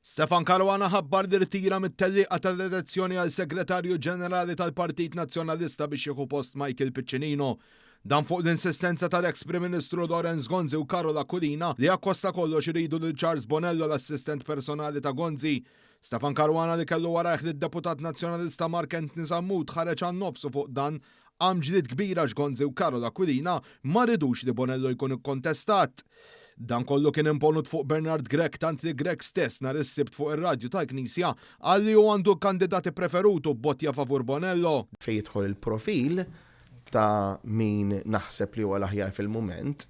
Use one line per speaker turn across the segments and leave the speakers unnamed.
Stefan Caruana ħabbar li rtira mit-tellieqa tal-elezzjoni għal Segretarju Ġenerali tal-Partit Nazzjonalista biex jieħu post Michael Piccinino. Dan fuq l-insistenza tal-eks Prim Ministru Lawrence Gonzi u Karol Aquilina li akkost ta' kollox iridu lil Charles Bonello l-assistent personali ta' Gonzi. Stefan Caruana li kellu warajh lid-Deputat Nazzjonalista Mark Anthony Sammut ħareġ għan-nofs u fuq dan Qam ġlied kbir għax Gonzi u Karol Aquilina ma ridux li Bonello jkun ikkontestat. Dan kollu kien imponut fuq Bernard Grech tant li Grech stess nhar is-Sibt fuq ir-radju tal-Knisja qal li hu għandu l-kandidat ippreferut u bbottja favur Bonello.
Fejn jidħol il-profil ta' min naħseb li huwa l-aħjar fil-mument,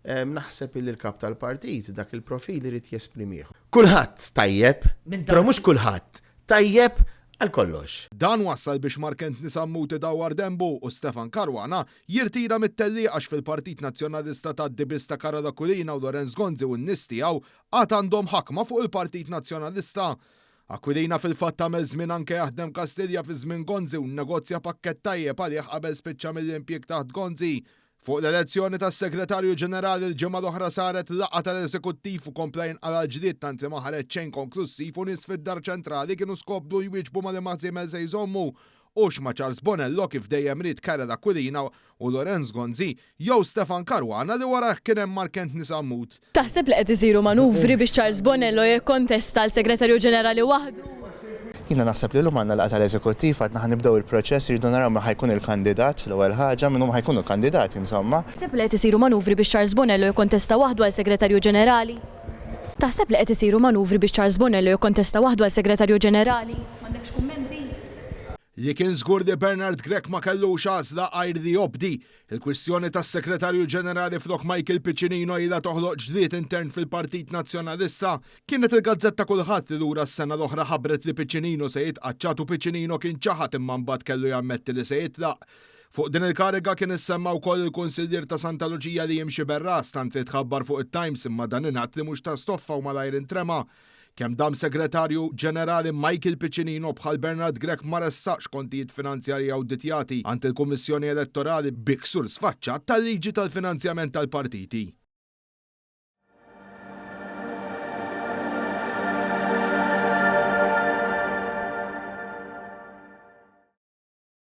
naħseb illi l-Kap tal-Partit dak il-profil irid jesprimih. Kulħadd tajjeb, però mhux kulħadd tajjeb għal kollox.
Dan wassal biex Mark Anthony Sammut idawwar denbu u Stefan Caruana jirtira mit-tellieqa għax fil-Partit Nazzjonalista tgħaddi biss ta' Karol Aquilina u Lawrence Gonzi u n-nies tiegħu għad għandhom ħakma fuq il-Partit Nazzjonalista. Aquilina fil-fatt għamel żmien anke jaħdem Kastilja fi żmien Gonzi u nnegozja pakkett tajjeb għalih qabel spiċċa mill-impjieg taħt Gonzi. Fuq l-elezzjoni tas-Segretarju Ġenerali l-ġimgħa l-oħra saret laqgħa tal-Eżekuttiv u kompla jinqala' l-ġlied tant li ma ħareġ xejn konklussiv u nies fid-Dar Ċentrali kienu skopdu jwieġbu ma' liema żiemel se jżommu, hux ma' Charles Bonello kif dejjem ried Karel Aquilina u Lawrence Gonzi jew Stefan Caruana li warajh kien hemm Mark Anthony Sammut.
Taħseb li qed isiru manuvri biex Charles Bonello jikkontesta għal Segretarju Ġenerali waħdu?
Jiena naħseb li llum għandna laqgħa tal-Eżekuttiv, għadna ħa nibdew il-proċess, irridu naraw min ħa jkun il-kandidat l-ewwel ħaġa, min huma ħa jkunu l-kandidati insomma.
Taħseb li qed isiru manuvri biex Charles Bonello jikkontesta waħdu għal Segretarju Ġenerali? Taħseb li qed isiru manuvri biex Charles Bonello jikkontesta waħdu għal Segretarju Ġenerali? M'għandekx kummenti?
Li kien żgur li Bernard Grech ma kellux għażla għajr li jobdi. Il-kwistjoni tas-Segretarju Ġenerali flok Michael Piccinino ilha toħloq ġlied intern fil-Partit Nazzjonalista. Kienet il-gazzetta Kulħadd li lura s-sena l-oħra ħabbret li Piccinino se jitqaċċat u Piccinino kien ċaħad imma mbagħad kellu jammetti li se jitlaq. Fuq din il-kariga kien issemma wkoll il-Kunsillier ta' Santa Luċija li jimxi berras tant li tħabbar fuq it-Times imma dan ingħad li mhux ta' stoffa u malajr intrema. Kemm dam Segretarju Ġenerali Michael Piccinino bħal Bernard Grech ma ressaqx kontijiet finanzjarji awditjati għand il-Kummissjoni Elettorali bi ksur sfaċċat tal-liġi tal-finanzjament tal-partiti.